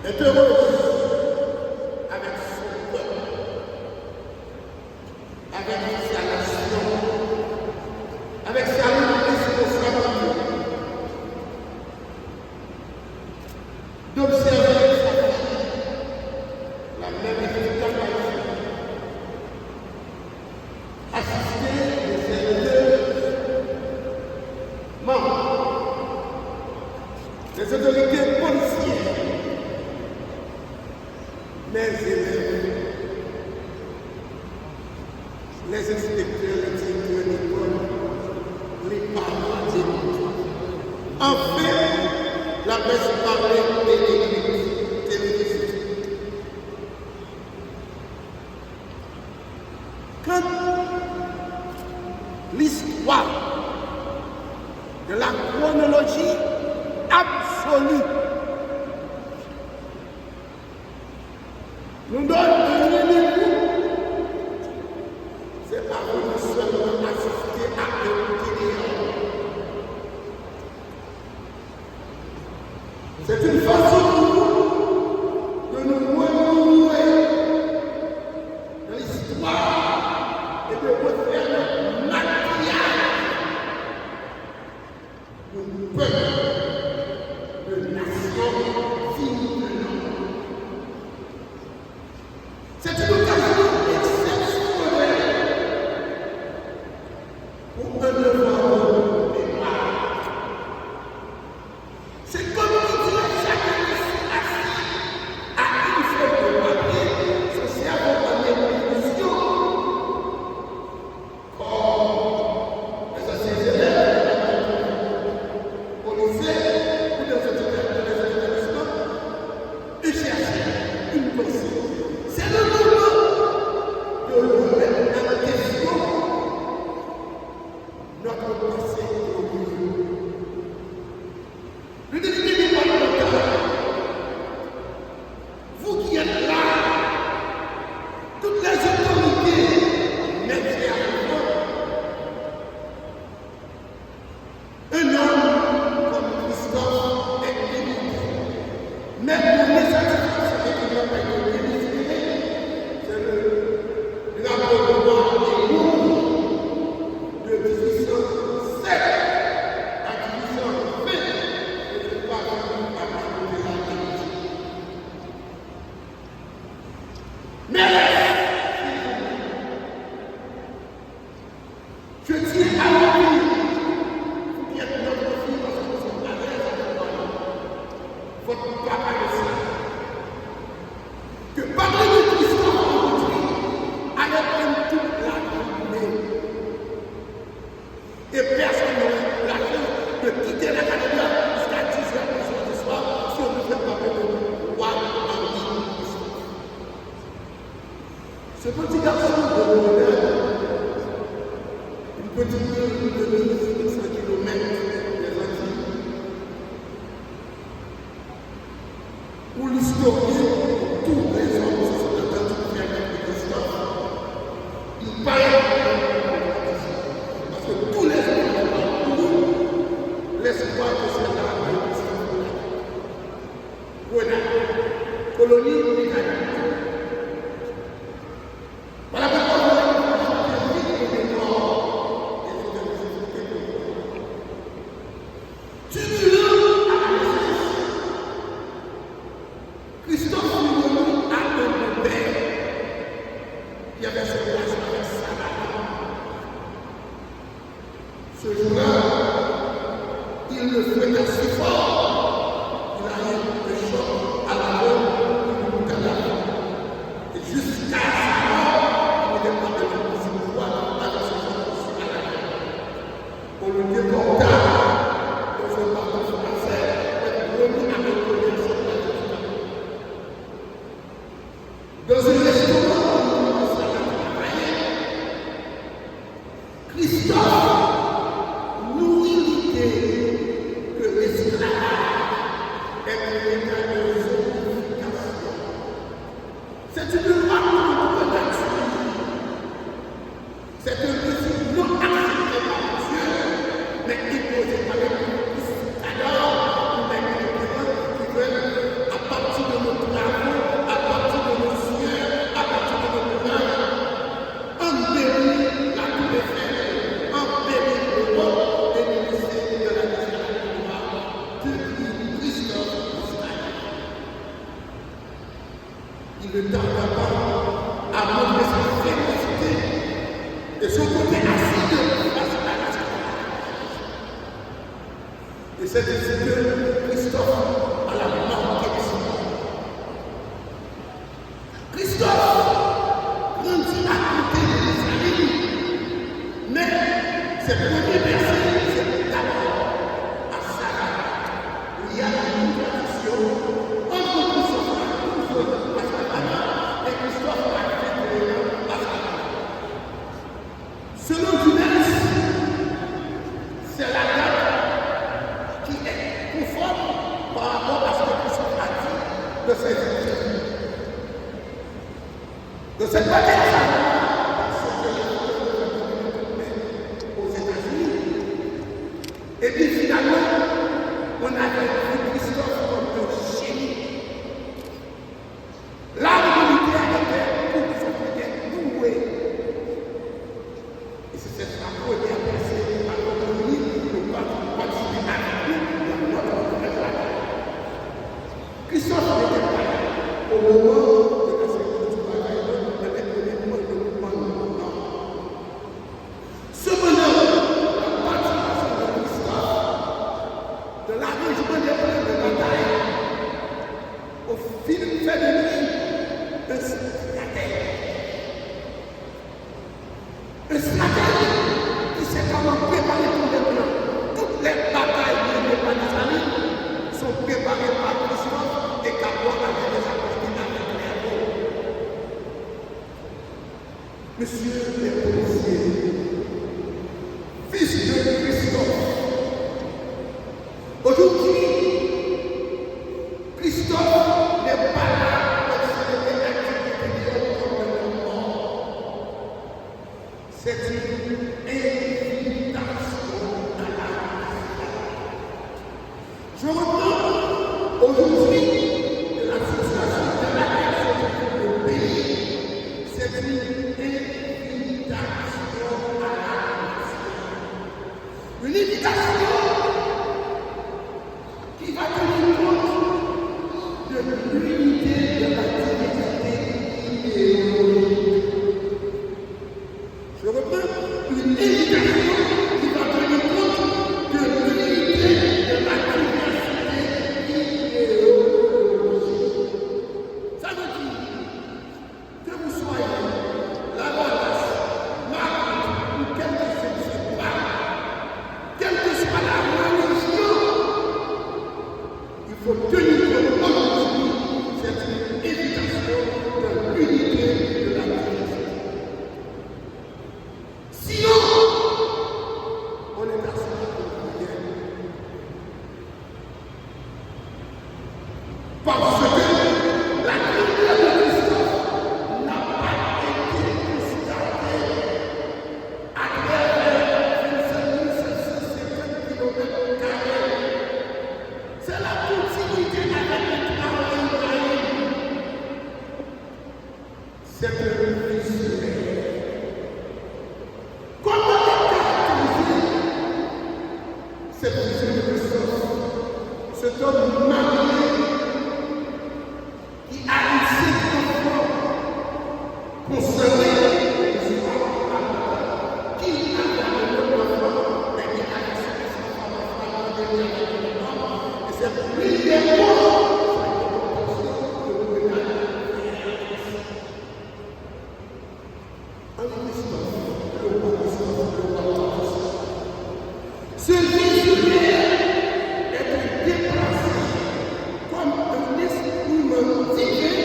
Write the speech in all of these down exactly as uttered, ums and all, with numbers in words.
Entèwoje avèk son pèp, avèk sa nasyon, avèk sa responsabilite, d'obsève sa fèt la mèm estrikta ayisyen. Asiste les senateurs, membres, les autorités policières, mes élèves, les inspecteurs, les directeurs d'école, les parents d'élèves. Enfin, la presse parlée et écrite, télévisée. Quand l'histoire de la chronologie absolue nous donne un rendez-vous, c'est pas venu seulement assister à un téléor. C'est une façon pour nous de nous remémorer dans l'histoire et de refaire notre maquillage de peuple, de nation digne de nom. C'est une occasion exceptionnelle pour un devoir de mémoire. C'est comme qui dirait chacun ici assis à une feuille de papier, son cerveau en ébullition. Comme les anciens élèves au lycée ou dans les établissements, de chercher une pensée. C'est le moment de remettre en question notre pensée coloniale. Le délégué départemental, vous qui êtes là, toutes les autorités, maîtres et enfants, un homme comme Christophe est limité. Même pour mes satisfactions et qui n'ont pas été désespérées, c'est le drapeau noir et rouge de dix-huit cent sept à dix-huit cent vingt que je crois que nous avons été là. Mais je tiens à le dire, vous qui êtes notre fille, parce que nous sommes à l'aise avec votre papa ici, que parler de Christophe aujourd'hui allait prendre toute la journée. Et personne n'aurait eu la chance de quitter l'académie jusqu'à dix heures, onze heures du soir si on ne fait pas parler de roi Henri Christophe. Ce petit garçon de Grenade, une petite île de mille six cents kilomètres des Antilles, où l'historien, tous les hommes se sont entendus faire avec Christophe, il paraît que, parce que tous les hommes ont couru, l'espoir que c'est là que Christophe est. Grenade, colonie britannique. Voilà pourquoi je vais vous chanter vite le décor des événements. Tubulant à la naissance, Christophe fut remis à un beau-père qui avait son place avec sa maman. Ce jour-là, il le fouetta si fort qu'il a eu un choc à la langue qui lui bouca la langue. Il ne tarda pas à montrer sa férocité et son côté acide face à l'esclavage. Et c'est ainsi que Christophe alla marquer l'histoire. Christophe grandit à côté de Dessalines, mais ses premiers bercers, c'est d'abord à Saga, où il y a une tradition entre Christophe à Toulouse, à Savannah, et Christophe à Vétéran, à Savannah. Selon Dubens, c'est la date qui est conforme par rapport à ce que Christophe a dit de ses écrits. De cette manière, ça, c'est que la aux États-Unis. Et puis finalement, on avait vu Christophe comme un génie. L'arme militaire était pour Christophe était doué. Et c'est cette première pensée à l'autonomie que Patrick Watson a dans notre. Christophe n'était pas là au moment de la séquence du bataillon, mais au moment de. Cependant, la participation de Christophe dans l'arrangement des plans de bataille au film fait de lui un stratège. Un stratège qui sait comment préparer tous les plans. Toutes les batailles menées par Dessalines sont préparées par Christophe et Capois avec des apprenti avec Clermont. Messieurs les policiers, fils de Christophe, aujourd'hui, Christophe n'est pas là pour célébrer l'activité de l'homme comme un homme mort. C'est une invitation à la résistance. Je reprends aujourd'hui de la situation dans laquelle se trouve le pays. C'est une invitation à la nation. Une invitation qui va tenir compte de l'unité de la diversité idéologique. Je reprends, une invitation qui va tenir compte de l'unité de la diversité idéologique. Ça veut dire que vous soyez Lavalas, Makout ou quel que ce soit, quelle que soit la religion, il faut tenir compte aujourd'hui, c'est une invitation de l'unité de la diversité. Sinon, on est assis pour rien. Parce que la grandeur de Christophe n'a pas été constatée à travers vingt-cinq mille sept cent cinquante kilomètres carrés. C'est la continuité avec le travail Ibrahim. C'est un visionnaire. Comment est caractérisée cette vision de Christophe ? Cet homme marié qui a eu cinq enfants, conservé l'histoire qu'il avait un autre enfant, mais qui a laissé sa femme, sa femme, et c'est lui qui est mort. Ce visionnaire est un déplacé comme un instrument divin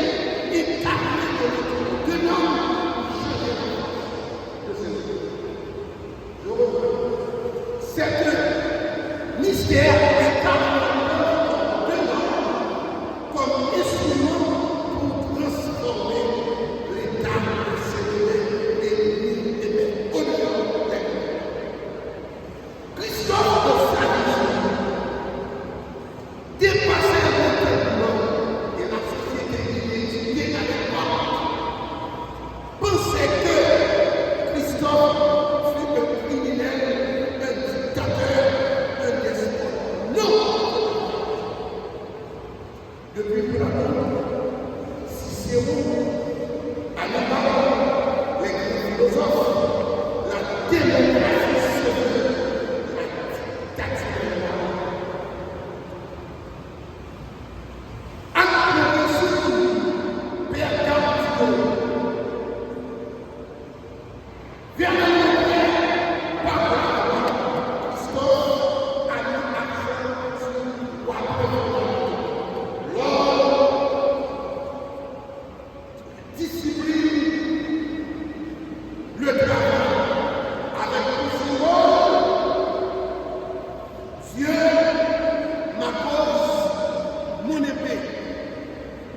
incarné dans le corps d'un homme. Je reprends. C'est un mystère incarné dans le corps d'un homme comme instrument pour transformer l'état de ses domaines et nous émettre au-delà des Christophe de Saint-Louis dépassait l'entêtement et la société qui l'éduquait à l'époque pensait que Christophe fut un criminel, un dictateur, un despote. Non ! Depuis Platon, six Cicéron, Hannibal, les grands philosophes, la démocratie se veut, la dictature est la loi. Ak progresyon, Pierre Cartier, Vernon Lotè, Papa, Christophe, Annie Axel, Wa Préval, Lord, Discipline, Le Travail, avec pour symbole Dieu, ma cause, mon épée.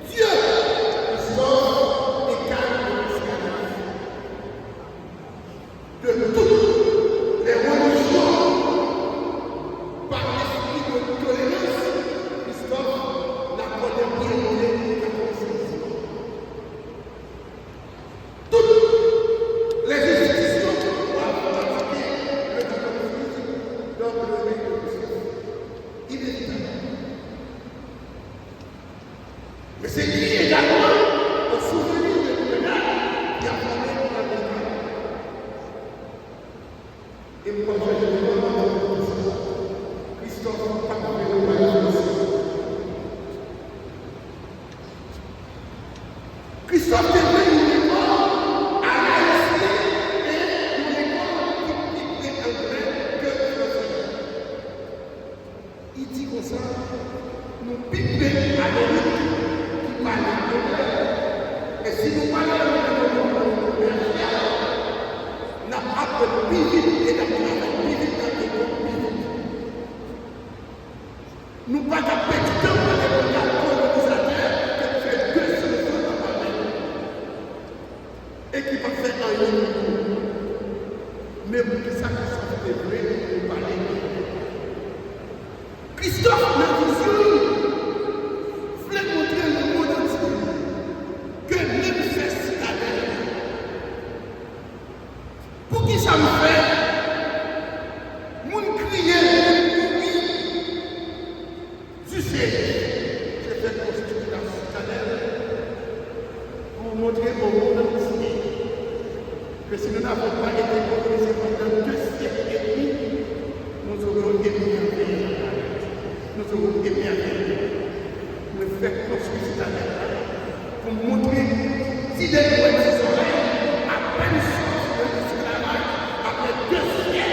Dieu, Christophe, égal à l'esclavage. De toutes les religions, par esprit de tolérance, Christophe, l'accord des bien-aimés, toutes les institutions doivent pratiquer le dogme physique, donc le mec de Christophe, inévitable. Men se li egalman, an souvni de Grenad, ki a fòme Grenad. E m p ap chèche pou m ap di nou sa. Christophe pa t vle nou pale franse. Christophe te vle yon lekòl alayisyen e yon lekòl ki pi pre anglè ke franse. Li di konsa, nou pi pre Amerik ki pale anglè. E si nou pale anglè nan moman komèsyal, n ap aprann pi vit e n ap travay pi vit, n ap devlope pi vit. Nou pa t ap pèdi tan pale pou n al kolonizatè ke n fè de sezon ap pale. E ki pa fè anyen pou nou. Men poukisa Christophe te vle nou pale anglè? Christophe, nan vizyon l, vle montre lemonn antye ke menm fè Sitadèl la. Poukisa m fè moun kriye, moun mouri? Dieu se, se fè konstwi la Sitadèl pou montre au monde entier que si nous n'avons pas été colonisés pendant deux siècles et demi, nous aurions été bien payés. Nous aurions été bien payés. Mwen fè konstwi Sitadèl la pou montre ti dènye ti zòrèy, apèn sòti de lesklavaj, apre de syèk.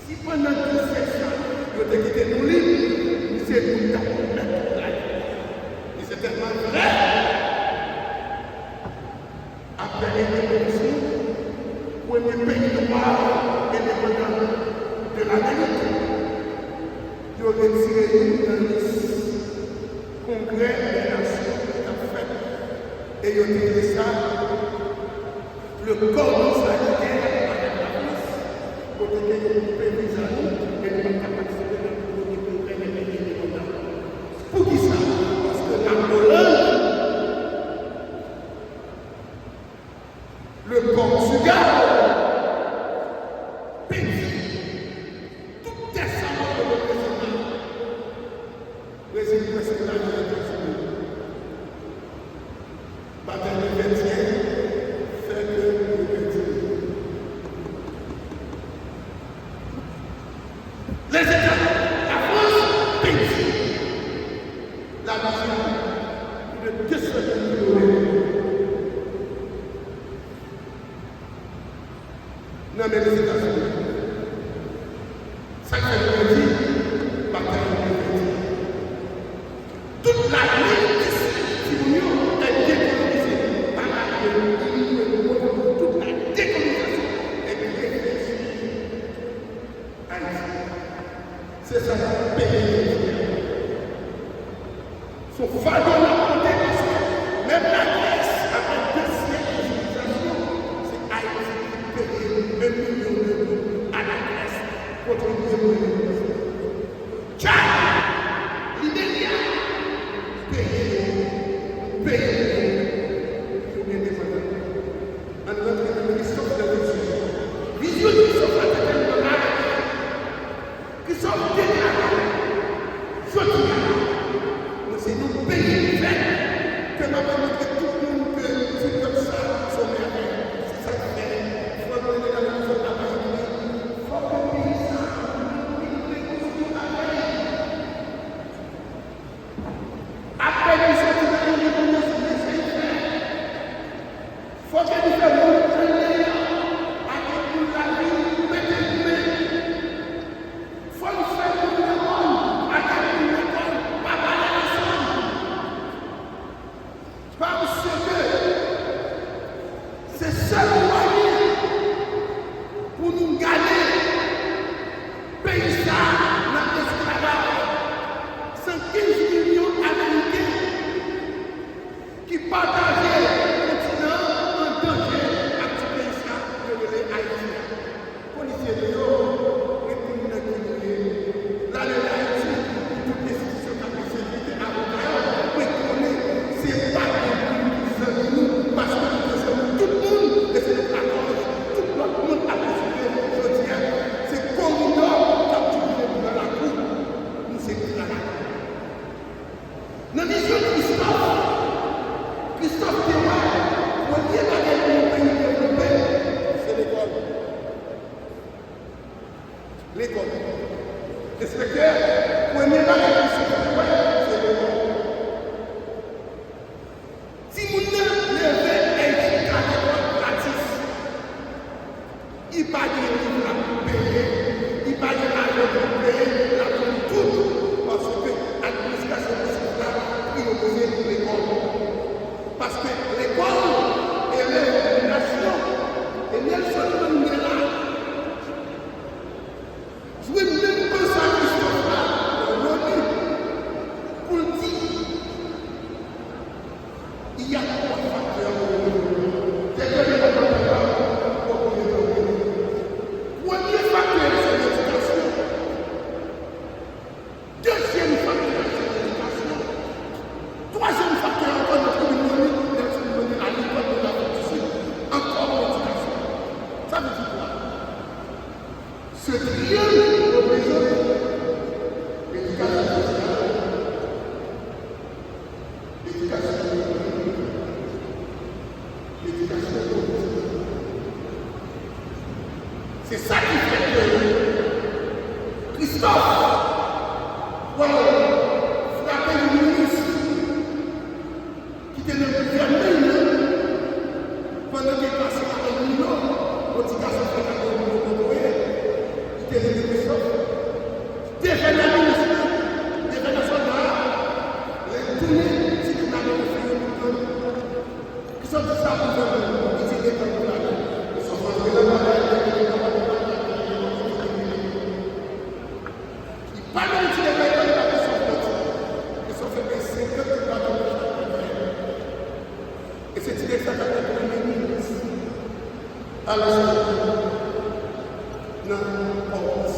Si pandan de syèk sa, yo te kite nou lib, misye moun t ap pwomèt nou lavi. E se tèlman vre, apre endepandans nou, premye peyi nwa endepandan de Lamerik, yo retire nou nan lis Kongrè dè Nasyon ki t ap fèt, e yo te rele sa le cordon sanitaire avec la France, kote ke yo koupe viza nou, e nou pa t ka patisipe nan premye kongrè dè peyi endepandan. Poukisa? Paske Lapolann, le Pòtigal, pèdi tout tè sa yo reprezante. Brezil prèske lage Etazini. Batay de Vètyè fè ke yo pèdi. Lèzetazini, Lafrans pèdi Lwizyàn, plis de de san mil kilomèt nan men Lèzetazini. Sa k fè nou pèdi batay de Vètyè? Tout lame di Sid, timoun yo, te dekolonize pa lame, imigre, tout la dekolonizasyon, epi reflechi Ayiti. Se sa k ap peye jodi a. Se yon fado n ap pote paske menm Lagrès, apre de syèk de sivilizasyon, se Ayiti ki peye en milyon de goud a Lagrès, kontribye pou endepandans. Tchad, Liberya, peye yo, peye yo pou yo endepandan. Ann rantre nan Christophe nan vizyon. Vizyon Christophe la te tèlman laj. Christophe deklare, jodi a, mwen se yon peyi Nan vizyon Kristòf, Kristòf te wè premye bagay pou yon peyi devlope, se lekòl. Lekòl. Enspektè, premye bagay Kristòf te wè, se lekòl. Timoun nan leve e jika lekòl gratis. Li pa gen liv l ap peye, li pa gen lajan pou l peye, l ap li tout, paske administrasyon Kristòf la priyorize lekòl. Paske lekòl eleve yon nasyon, e Nelson Mandela jwenn menm panse a Kristòf la nan loni pou l di, il y a trois facteurs au développement. Premye faktè a se ledikasyon. Dezyèm faktè a se ledikasyon. Twazyèm faktè a ankò nan tribin nan li, Nelson Mandela, lekòl de l'Afrique du Sud, ankò ledikasyon. Sa vle di kwa? Se triyang reprezante ledikasyon sosyal, ledikasyon ekonomik, ledikasyon politik. Se sa ki fè ke Kristòf pral frape yon minis ki te nan gouvènman l nan, pandan ke pase avèk Milo, yon ti gason fè kado Milo te voye, li te rele Kristòf. Defèt nan minis lan, defèt nan sòlda a, lè l tounen, ti nèg la gen yon fiyo pou l pran. Kristòf di sa pou fè moun, li di, "Letan pou l ale." Kristòf antre nan bagay, li pa nan ti lekòl, li pa Kristòf pati. Kristòf fè peye senkant dola pou l fè. E se ti nèg sa k ap fè premye minis a Lèzetazini nan Pòtoprens.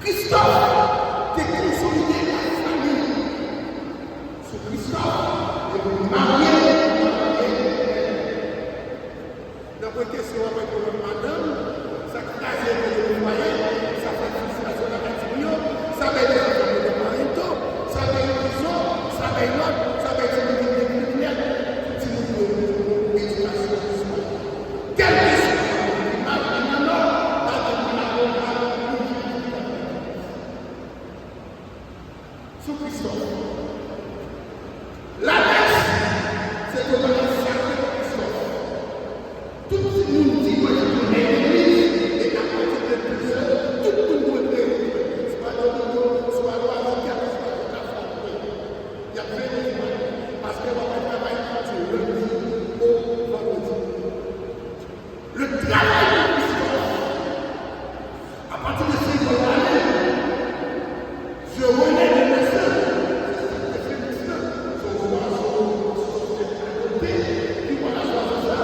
Kristòf te konsolide lafanmi sou Kristòf, epi marye, marye. Nan pwen kesyon w ap reponn ak madanm, sa k kraze ekonomi fwaye, sa fè fristrasyon lakay timoun yo, sa bay de zanfan mande parento, sa bay prizon, sa bay lòd, sa bay timoun ki vin kriminèl, pou timoun yo edikasyon swa. Kèlkeswa imaj li nan nò, pa gen moun ak yon sou Kristòf. Lamès se yon bagay sakre pou Kristòf. Tout timoun di mwen yo tounen legliz, e apati de dizè, tout moun dwe preye. Swa nan Dodo, swa nan Azoka, swa nan Kafou. Y ap veye sou mwen, paske w ap travay di lendi o vandredi. Le travail de Christophe, à partir de ces bonnes années, je relève le dessin, se Félix la, se yon zwazo, se yon sijè adopte, ki wè zwazo sa,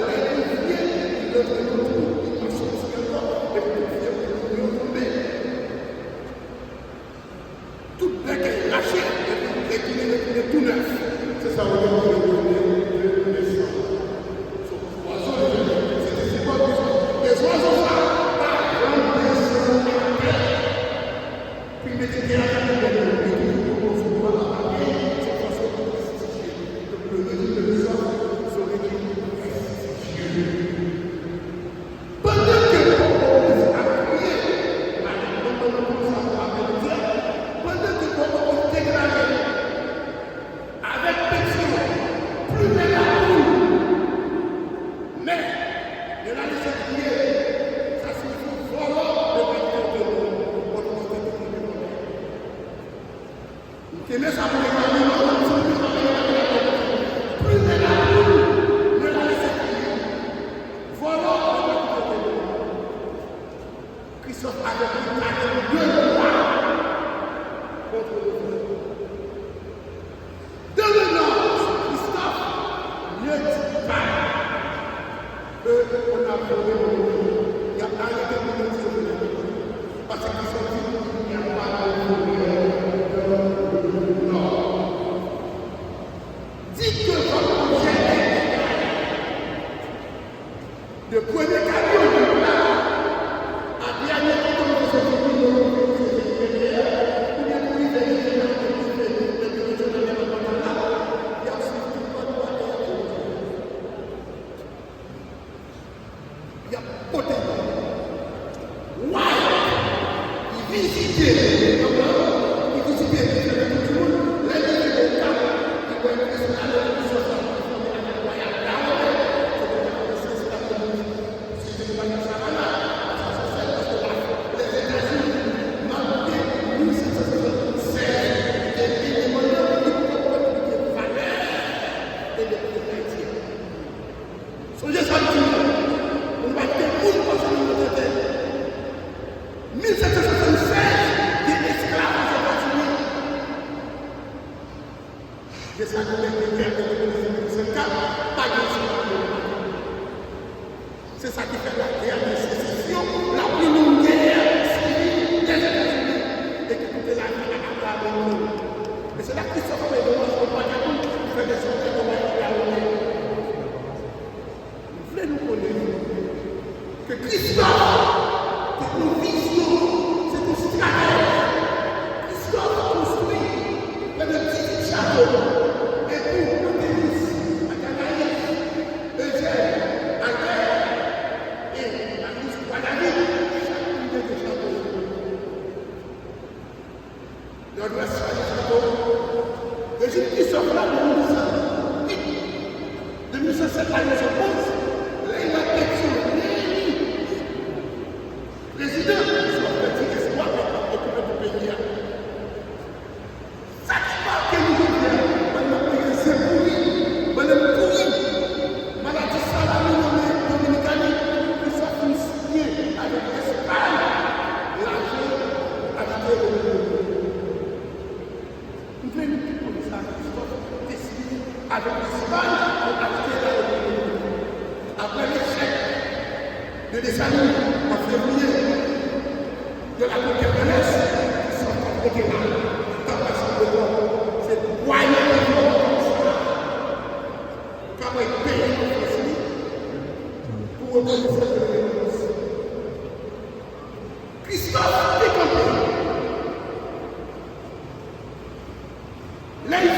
lè li vye, li rantre nan twou, li pa soti ankò, epi tout vye moun yo tonbe. Tout bèkèy rache, epi rekile, retounen tou nèf. Se sa yo rele retounen de nesans. Se yon zwazo li ye. Se te senbòl de zwazo. E zwazo sa pa janm desann atè pou l mete tè a nan pwoblèm yo. Li toujou pran yon fòm papye, se fason pou l prestije. Donk, le régime de Christophe, se yon régime prestijye. Pandan ke Pòtoprens ap kriye, madanm nan pandan pou sa pou apèl di a, pandan ke Pòtoprens deklare avèk Petyon, plumen lapoul, men, yo la lese kriye, sa siyifi vòlò, yo pa kite yo. Pòtoprens te deklare vòlò. Ou te men sa pou reklame non, si w te reklame, plumen lapoul, yo la lese kriye. Vòlò, yo pa kite yo. Christophe avèk li, avèk de lwa kont le vòlò. Dans le Nord, Christophe ne dit pas que on a volé mon pays. Y ap arete moun nan ti yo. Paske Christophe di, y a pas de voleur dans le Nord. E se la Kristòf te gen yon ansanm bagay pou fè de sòt ke nou wè ki a oule. M vle nou konnen ke Kristòf te gon vizyon, se te yon estratèj. Kristòf konstwi prè de dizuit chato, e pou Antelis, Atanayis, Ejèn, Albè, e Marius Kwa David, chak moun te gen chato. Nòdwès chaje chato. Rejim Kristòf la, de mil san uit, de mil san sèt a mil san onz, lè y ap eleksyon, li eli prezidan, Kristòf pèdi espwa ke l ap okipe pou peyi a. Sa ki make nou jodi a, pandan n ap peye zen pouri, pandan n kouri, maladi salami nonmen Dominikani, Kristòf fin siyen avèk Espay, lajan achte Dominikani. M vle nou tout konnen sa, Kristòf te siyen avèk Espay pou achte la Repiblik Dominikani. Apre lechèk de Desalin an fevriye, de la conquête de l'Est, Kristòf t ap rete la, t ap pase ankò. Se pwayen de fòs sa k ap peye konfyans li pou rekonesans de lendepandans. Kristòf te kanpe. Lè y